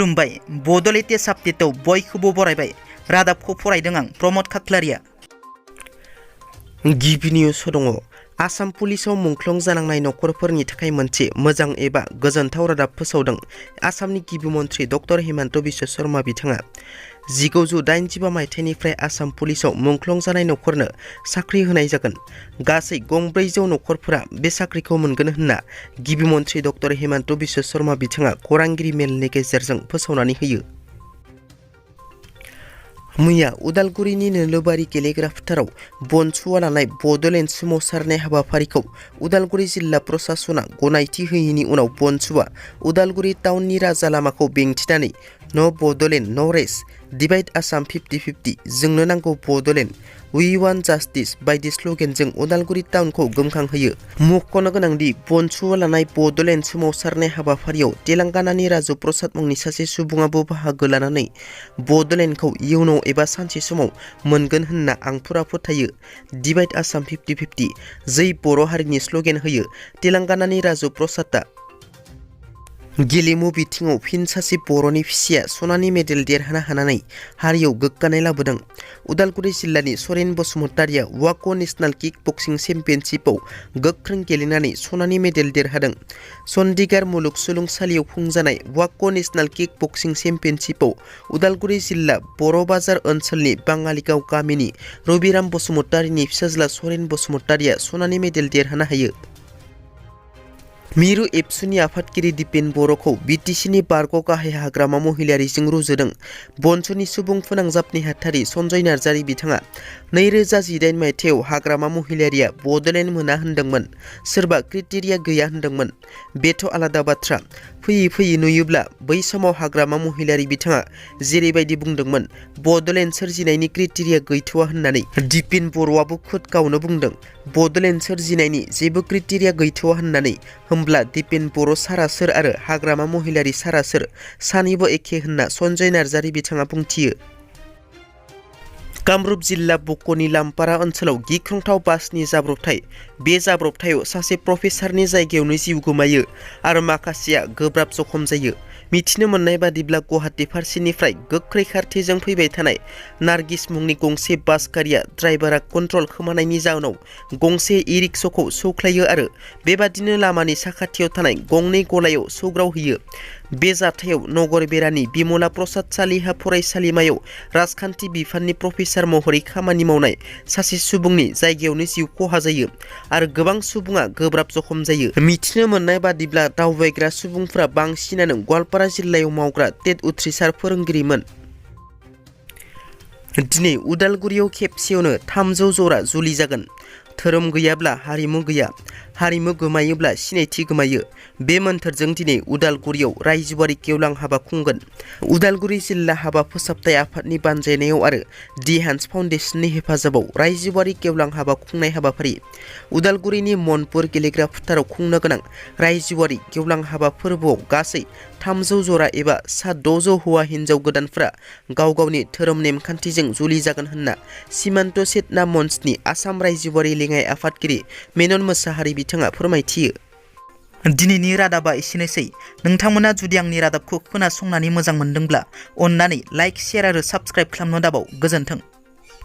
खुलुमबाय बड' लेटेस्ट आपडेटआव बयखौबो बरायबाय रादाबखौ फरायदों आं प्रमद खाख्लारिया। गिबि निउस दङ। आसाम पुलिसाव मुंख्लं जानांनाय नखरफोरनि थाखाय मोनसे मोजां एबा गोजोनथाव रादाब फोसावदों आसामनि गिबि मन्थ्रि डक्टर हिमन्त बिश्व शर्मा बिथाङा। 1985 मायथाइनिफ्राय आसाम पुलिसाव मुंख्लं जानाय नखरनो साख्रि होनाय जागोन। गासै 400 नखरफोरा बे साख्रिखौ मोनगोन होनना गिबि मन्थ्रि डक्टर हिमन्त बिश्व शर्मा बिथाङा खौरांगिरि मेलनि गेजेरजों फोसावनानै होयो। मैया उदालगुरिनि नोलोबारि गेलेग्रा फोथाराव बन सुवा लानाय बड'लेण्ड सोमावसारनाय हाबाफारिखौ उदालगुरि जिल्ला प्रशासना गनायथि होयैनि उनाव बन सुवा उदालगुरि टाउननि राजा लामाखौ बेंथिनानै न' बड'लेण्ड न' रेस्ट डिवाइड आसाम 50-50 जोंनो नांगौ बड'लेण्ड वी वान्ट जास्टिस बायदि स्ल'गेनजों उदालगुरि टाउनखौ गोमखांहोयो। मख'नो गोनांदि बन सुवा लानाय बड'लेण्ड सोमावसारनाय हाबाफारियाव तेलेंगानानि राजु प्रसाद मुंनि सासे सुबुङाबो बाहागो लानानै बड'लेण्डखौ इयुनाव एबा सानसे समाव मोनगोन होनना आं फुरा फोथायो। डिवाइड आसाम 50-50 जै बर' हारिनि स्ल'गेन होयो तेलेंगानानि राजु प्रसादआ। गेलेमु बिथिङाव फिन सासे बर'नि फिसाया सनानि मेडेल देरहानो हानानै हारियाव गोग्गानाय लाबोदों। उदालगुरि जिल्लानि सरेन बसुमतारिया वाक' नेशनेल किक बक्सिं चेम्पियनशिपआव गोख्रों गेलेनानै सनानि मेडेल देरहादों। चन्डीगढ़ मुलुगसोलोंसालियाव खुंजानाय वाक' नेशनेल किक बक्सिं चेम्पियनशिपआव उदालगुरि जिल्ला बर' बाजार ओनसोलनि बाङालिगाव गामिनि रबिराम बसुमतारिनि फिसाज्ला सरेन बसुमतारिया सनानि मेडेल देरहानो हायो। मिरु एबसुनि आफादगिरि दिपेन बर'खौ बिटिसिनि बारग' गाहाय हाग्रामा महिलारिजों रुजुदों। बनसुनि सुबुं फोनांजाब नेहाथारि सन्जय नार्जारि बिथाङा 2018 मायथाइयाव हाग्रामा महिलारिया बड'लेण्ड मोना होनदोंमोन, सोरबा क्रिटेरिया गैया होनदोंमोन। बेथ' आलादा बाथ्रा। फैयै फैयै नुयोब्ला बै समाव हाग्रामा महिलारि बिथाङा जेरैबायदि बुंदोंमोन बड'लेण्ड सोरजिनायनि क्रिटेरिया गैथ'वा होननानै दिपेन बर'आबो खुद गावनो बुंदों बड'लेण्ड सोरजिनायनि जेबो क्रिटेरिया गैथ'वा होननानै। होमब्ला दिपेन बर' सारा सोर आरो हाग्रामा महिलारि सारा सोर सानैबो एखे होनना सन्जय नार्जारि बिथाङा बुंथियो। कामरुप जिल्ला बक'नि लामपारा ओनसोलाव गिख्रंथाव बासनि जाब्रबथाय। बे जाब्रबथायाव सासे प्रफेसारनि जायगायावनो जिउ गोमायो आरो माखासेया गोब्राब जखम जायो। मिथिनो मोननाय बादिब्ला गुवाहाटी फारसेनिफ्राय गोख्रै खारथाइजों फैबाय थानाय नार्गिस मुंनि गंसे बास गारिया ड्राइभारा कन्ट्रल खोमानायनि जाउनाव गंसे इ-रिक्साखौ सौख्लायो आरो बेबादिनो लामानि साखाथियाव थानाय गंनै गलायाव सौग्रावहैयो। बे जाथायाव नगर बेरानि बिमला प्रसाद सालिहा फरायसालिमायाव राजखान्थि बिफाननि प्रफेसार महरै खामानि मावनाय सासे सुबुंनि जायगायावनो जिउ खहा जायो आरो गोबां सुबुङा गोब्राब जखम जायो। मिथिनो मोननाय बादिब्ला दावबायग्रा सुबुंफोरा बांसिनानो गवालपारा जिल्लायाव मावग्रा टेट उथ्रिसार फोरोंगिरिमोन। दिनै उदालगुरियाव खेबसेयावनो 300 जरा जुलि जागोन। धोरोम गैयाब्ला हारिमु गैया, हारिमु गोमायोब्ला सिनायथि गोमायो। बे मोन्थोरजों दिनै उदालगुरियाव रायजोआरि गेवलां हाबा खुंगोन। उदालगुरि जिल्ला हाबा फोसाबथाय आफादनि बानजायनायाव आरो दि हान्स फाउन्डेसननि हेफाजाबाव रायजोआरि गेवलां हाबा खुंनाय हाबाफारि। उदालगुरिनि मनपुर गेलेग्रा फोथाराव खुंनो गोनां रायजोआरि गेवलां हाबा फोरबोआव गासै 300 जरा एबा 600 हौवा हिन्जाव गोदानफोरा गाव गावनि धोरोम नेमखान्थिजों जुलि जागोन होनना सिमान्त चेतना मन्चनि आसाम रायजोआरि लेङाइ आफादगिरि मेनन मोसाहारि बिथाङा फोरमायथियो। दिनैनि रादाबा एसेनोसै। नोंथांमोना जुदि आंनि रादाबखौ खोनासंनानै मोजां मोनदोंब्ला अन्नानै लाइक, शेयार आरो साबस्क्राइब खालामनो दाबाव। गोजोन्थों।